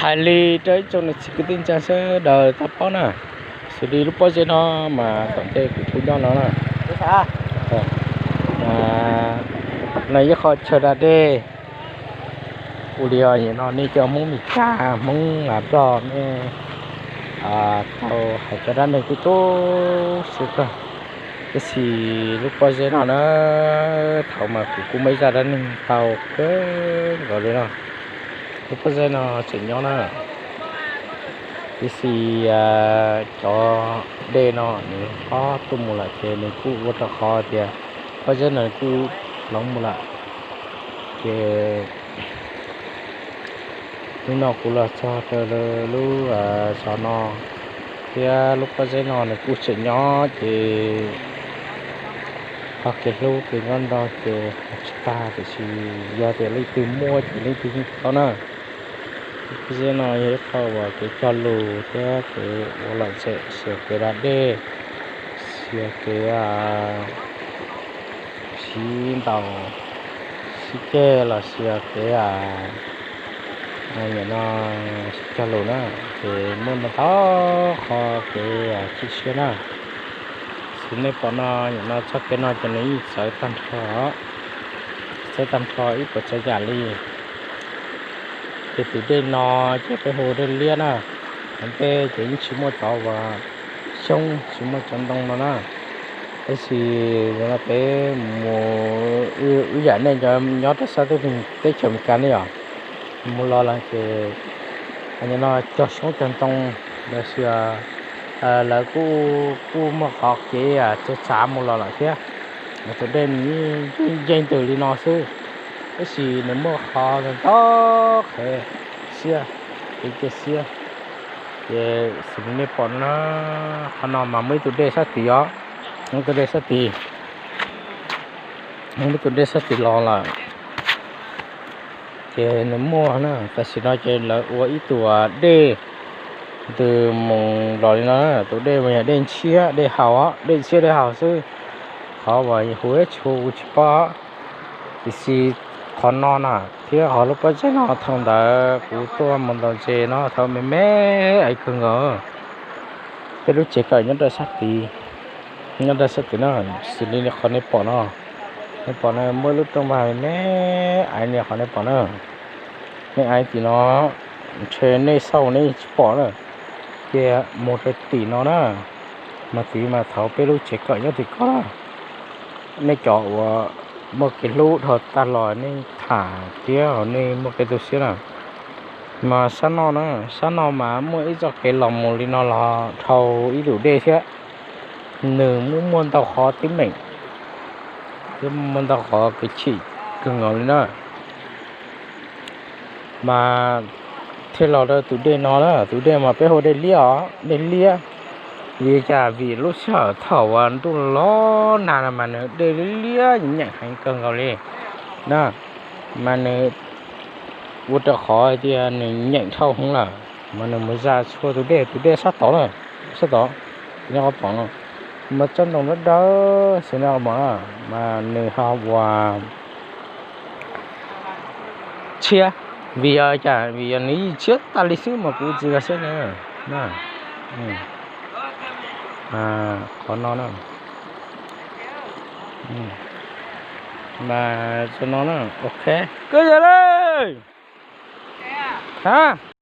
Hais li rau ib tsoom niam txiv kwv tij neej tsa sawv daws tau paub na, xws li lub pob zeb no mas tom ntej kuv pw nyob no na, no yeej qhov chaw da dej. Ua li no nej cov Hmoob Mes Kas, Hmoob Nplog nej tau hais cov dab neeg twb tub xwb kawg. Tab sis lub pob zeb no na, thaum mas kuv kuj muaj ib zaj dab neeg tau kawg nkaus li no. Lub pob zeb no tseem nyob na, tiam sis cov dej no nws ho tuaj mus lawm ces nws kuj ua rau qhov tias pob zeb no kuj hloov mus lawm. Ces hnub no kuv los txog rau lub zos no thiab lub pob zeb no nws kuj tseem nyob ces ho kev hlub kev nyob nto ces ho tsis tag, tiam sis yog tias leej twg muaj ces leej twg yeej paub na. Lub pob zeb no yog ib qho uas kev cog lus thiab kev ua lom zem, xyuas kev da dej, xyuas kev siv ntaus siv ceg los sis kev, nim no siv cog lus na, ces muaj ntau qhov kev chim siab na. Xws nej pom no, nim no txoj kev no ces nws yeej txawv tag nrho, txawv tag nrho ib puas tsav yam li. Ces tus dej no ces peb hu dej liab na, ntej ces yeej tsis muaj cov uas xyoob, tsis muaj cov ntoo no na. Tab sis no peb mus wb yam nej nyob rau sab teb chaws Amelikas ne yom, mus los lawm ces no cog xyoob cog ntoo los sis lawv kuj, kuj muaj qhov kev txawv txav mus los lawm thiab. Tus dej nws yeej ntws li no xwb, tab sis nws muaj qhov ntau qhev xiab, kev cia siab. Ces xws li nej pom na, qhov no mas muaj ib tug dej sab tid os, muaj ib tug dej sab tid, muaj ib tug dej sab tid los lawm. Ces nws muaj na, tam sim no ces lawv ua ib tug dej ntws mus los li no, tus dej mas yog dej ntshiab dej haus, dej ntshiab dej haus xwb. Qhov uas hu tsis hu kuv tsis paub, tiam sis qhov no na thiab qhov lub pob zeb no thaum ntawd kuv tuaj mus ntaus ntses no thaum me me aiv kawg nkaus. Peb lub tsev kawm nyob rau sab tid, nyob rau sab tid na, xws li qhov nej pom no, nej pom no muaj lub rooj vag me me aiv li qhov nej pom na. Nej aiv tim no ntshe nej xauj nej tsis pom na, ces mus rau tim no na, mas tid mas thaum peb lub tsev kawm nyob tim ko na. Nej cov uas muaj kev hlub dhau tag los nej tham thiab nej muaj kev tu siab na. Mas sab no na, sab no mas muaj ib txoj kev los mus li no los dhau ib tus dej thiab. Nws muaj, muaj ntau qhov teeb meem thiab muaj ntau qhov kev chim kawg nkaus li na. Mas thiaj los rau tus dej no na, tus dej mas peb hu dej liab os, dej liab. Vim li cas? Vim lub sij hawm thaum uas ntuj los nag no mas nws dej liab liab nyeem heev kawg nkaus li na, mas nws ua rau qhov hais tias nws nyeem dhau heev lawm, mas nws mus zaj txhua tus dej, tus dej sab tod na, sab tod, nyob qhov pom no, mas tsob ntoo dawb dawb xwb nyob qhov pom na, mas nws ho ua tshiab. Vim yog cas? Vim yog nws yeej tshiab tas li xwb mas kuv tsis nkag siab na. Qhov no na, mas tsob no na, ok, koj yog li, ha.